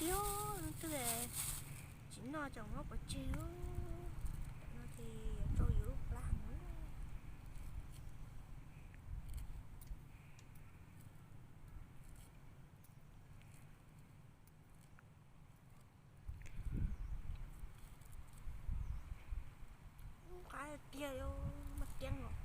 Yog leej twg tsis noj tseem muab pov tseg, tam no ces yuav rau yus lub plag no. Qab tiag, mas tiag os.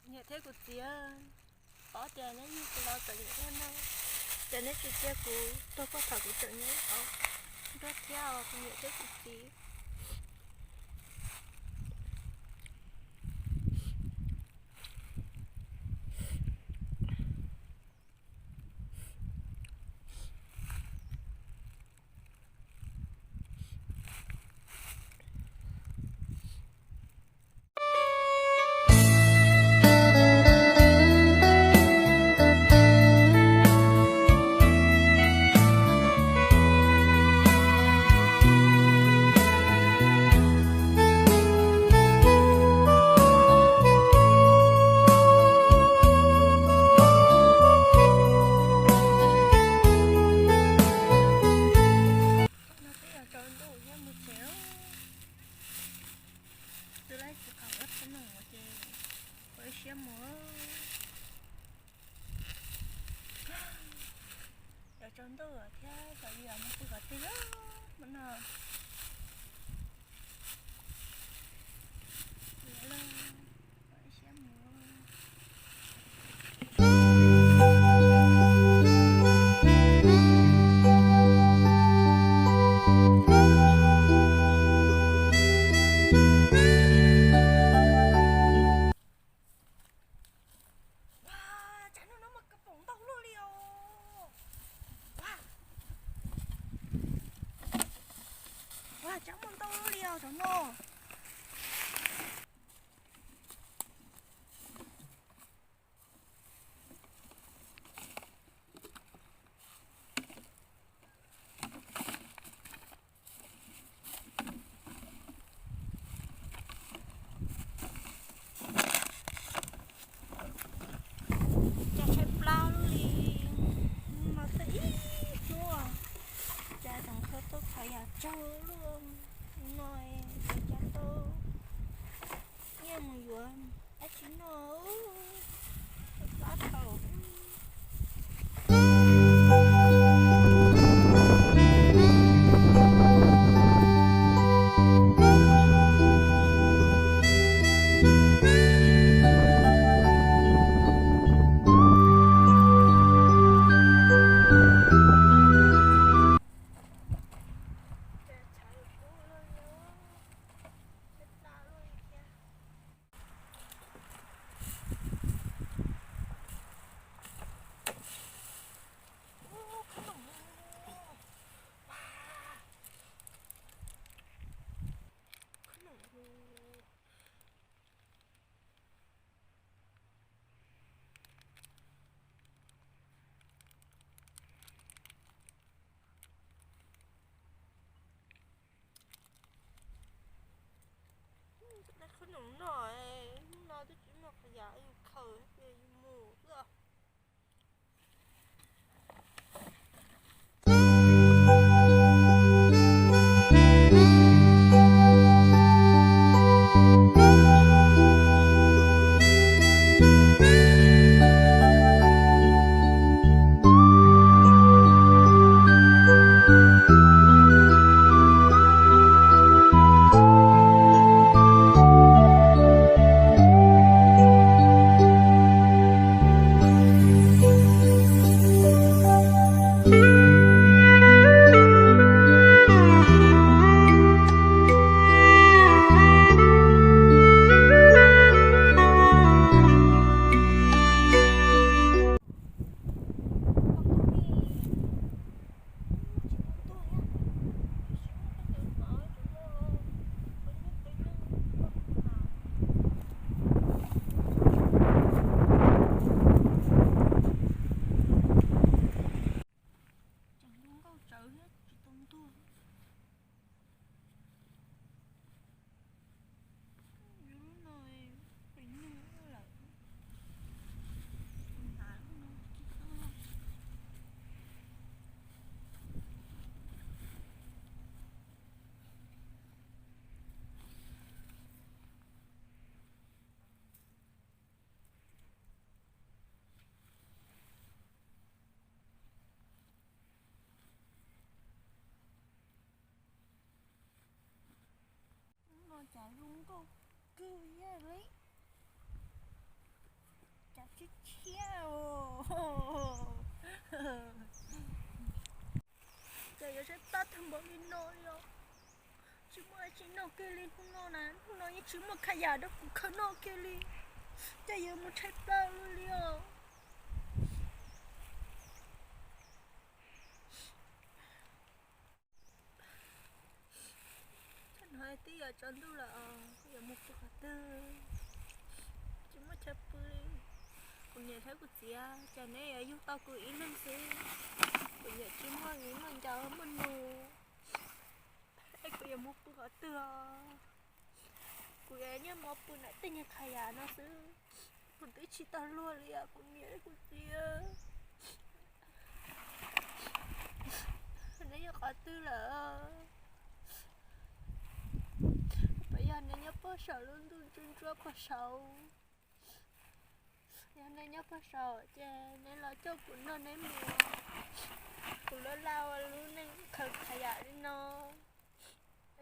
Kuv niam thiab kuv txiv, paub tias neb yug kuv los txom nyem thiab no, ces neb tsis cia kuv tuag puag thaum kuv tseem nyuam qhuav nrog thiab os kuv niam thiab kuv txiv. No twb yog tsaus ntuj thiab mus tsev lawm. Twb laib tsis qhov ua teb no ces ua ib siab mus. Yog tsaus ntuj thiab cov yus mus pw kom twg lawm hmo no. Ua ib siab mus. Ua, tsam no no mas kab pom ntau luaj li os. Ua, ua, tsam muaj ntau luaj li os tsam no. Cas tshaib plab li no, txog ib hnub cas tseem khaws tau khav yam tsawg luaj no, yuav cas tau nyiaj mus yuav dab tsi noj. Tshaib plab tau. Qhov no, hnub no twb tsis muaj qhov yam yus khaws ces yus mus xwb. Zoo nkauj kawg li. Cas tshiab tshiab. Cas yuav tshaib plab tag npaum li no li os. Tsis muaj dab tsi noj kiag li hnub no na, hnub no yeej tsis muaj khab yam rau kuv khaws noj kiag li. Cas yuav mus tshaib plab li os. Thaum no twb yuav tsaus ntuj lawm os, kuv yuav mus pw qhov twg? Tsis muaj chaw pw li. Kuv niam thiab kuv txiv, cas neb yuav yug tau kuv ib leeg xwb? Kuv niam tsis muaj viv muaj ncaus muaj nus, es kuv yuav mus pw qhov twg os? Kuv yuav niaj hmo pw ntawm tej niag khab yam no xwb. Kuv twb tsis tau luag li os kuv niam kuv txiv. Neb yog qhov twg lawm? Puas yog neb nyob pog saum lub ntuj ntsuab ntsuab pog saud? Yog neb nyob pog saud ces neb los coj kuv nrog neb mus. Kuv laj laj ua lub neej khaws khab yam li no,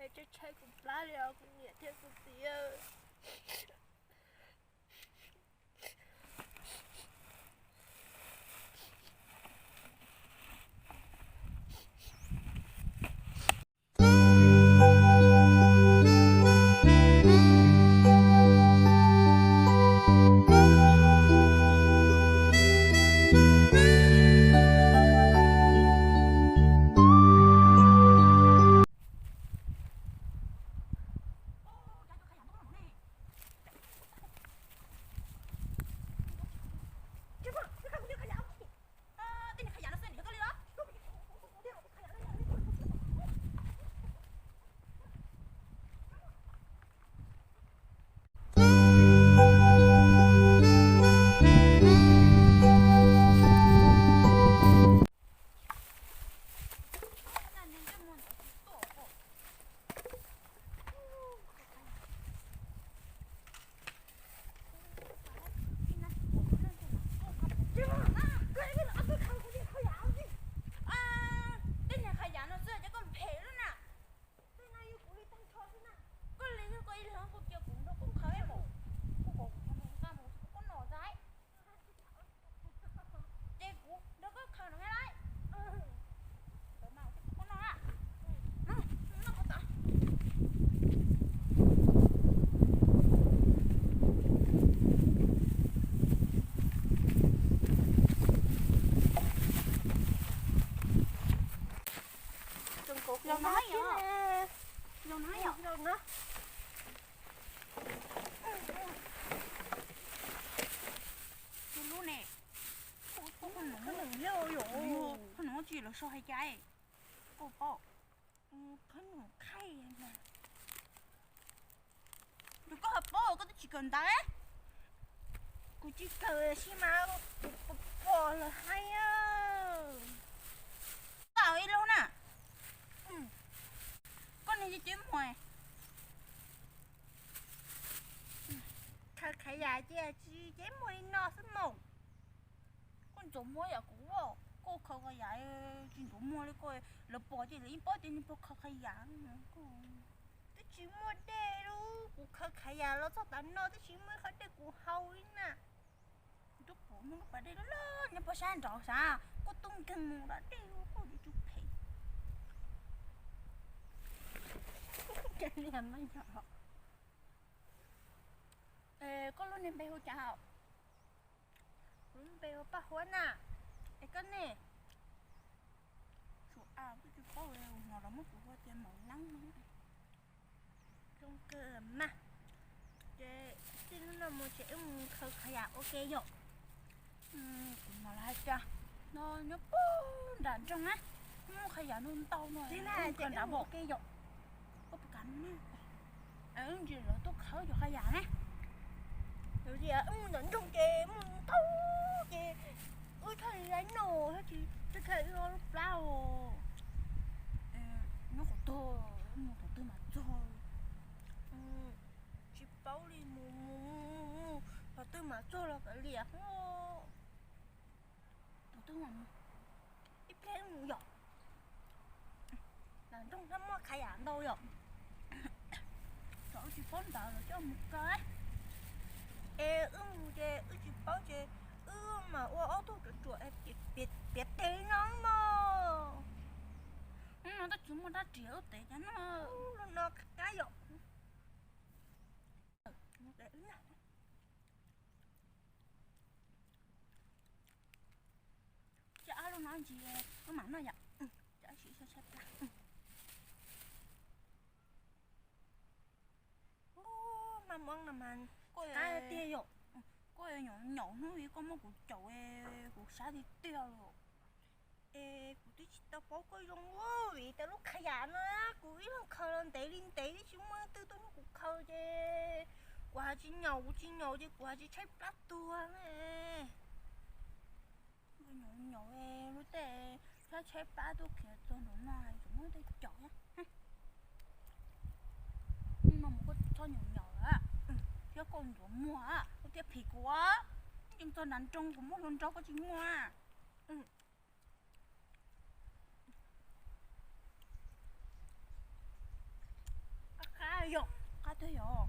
es tshaib tshaib kuv plab li os kuv niam thiab kuv txiv. Tej niag khab yam no xwb ces koj phem lawm na. Koj li yog koj ib leeg koj cia kuv nrog koj khaws mus, kuv kom kuv nqa mus koj noj ntag. Ces kuv nrog koj khaws no thiab lauj. Koj noj, noj koj tau. Zoo no yom. Zoo no yom. Zoo no. Tus lub ne. Qhov no tsis los so hais cas. Koj paub, qhov no khaij na. Yog koj ho paub koj twb tsis kawm ntawv. Kuv tsis kawm sis mas kuv pom lawv hais. Tau ib lub na. Koj niag ceb muag, khaws khab yam ces tsis ceb muag li no xwb mas. Koj ntxuav muag yam kuv, koj khaws khab yam tsis ntxuav muag li koj, lawv pom ces lawv yeej paub tias nws puas khaws khab yam. Twb tsis muaj dej li, kuv khaws khab yam los txog tav no twb tsis muaj ib qho dej kuv haus li na. Kuv twb pom muaj lub pas dej loj loj nyob pem sab nraud sav, koj tuaj nkeeg mus dab dej koj yuav tsum phem. Koj lub niag npe hu cas? Kuv lub npe hu Paj Huab na. Es koj ne? Tsis paub, hnov lawv muab kuv hu tias Maum Leeb. Zoo kawg mas. Ces txij hnub no mus ces wb mus khaws khab yam ua ke yom. Kuv hnov lawv hais tias no nyob puag nram nroog na, muaj khab yam ntau ntau no, khaws nrad ua ke yom. Koj puas kam noj? Wb ntsia lawv tuaj khawb cov khab yam ne. Wb mus ntawm nroog ces muaj ntau ces wb thiaj li noj thiab tsis thiaj li lub plab os. Nyob qhov twg, mus qhov twg mas txog? Tsis paub li, mus mus mus mus qhov twg mas txog los kav liam. Qhov twg mas ib pliag mus yom. Nram nroog thiaj muaj khab yam ntau yom. Tsom Tsis paub ntawv los coj mus kaw. Es wb mus ces wb tsis paub ces wb mam ua ob tug ruam ruam piav teg no mog. No twb tsis muaj dab tsi wb tev cov no. Los no qab yom. Cov ab lub no ntsis wb mam noj yom. Cov ab sim tshaib plab. Mas muab no mas qab tiag yom. Koj nyaum nyaum hnub i koj muab kuv caum, kuv sab tiag tiag los. Es kuv twb tsis tau paub koj zoo ua vim tas lub qhia yam no kuv ib leeg khaws los ntev li ntev twb tsis muaj leej twg tuaj nrog kuv khaws ces kuv hais tsis nyaum kuv tsis nyaum ces kuv hais tsis tshaib plab tuag ne. Nyaum nyaum lub tej tshaib tshaib plab tuaj khiav txog nraum no tseem muab tej caum thiab. No mus koj txhob nyaum nyaum lawm thiab koj ncuav muag koj thiaj phim kuv. Tseem txog nram nroog kuv muab hluas nraug koj tsis muag. Qab yom, qab tiag yom.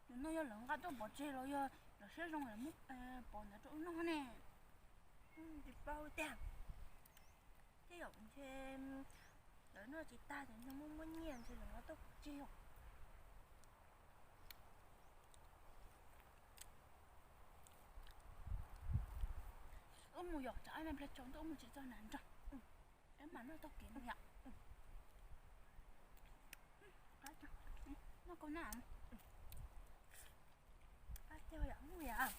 Yus no yog lawv nqa tuaj pov tseg los yog lawv siab zoo lawv muab pov ntawd rau wb noj ne. Tsis paub tiag. Tej zaum ntshe lawv noj tsis tag ces ntshe muab muab nyiaj ntshe lawv nqa tuaj pov tseg os. Wb mus yom, tsam ib me pliag tsaus ntuj wb mus tsis txog nram nroog. Wb mam noj taug kev mus yom. Noj kau na. Qab tiag yom, mus yom.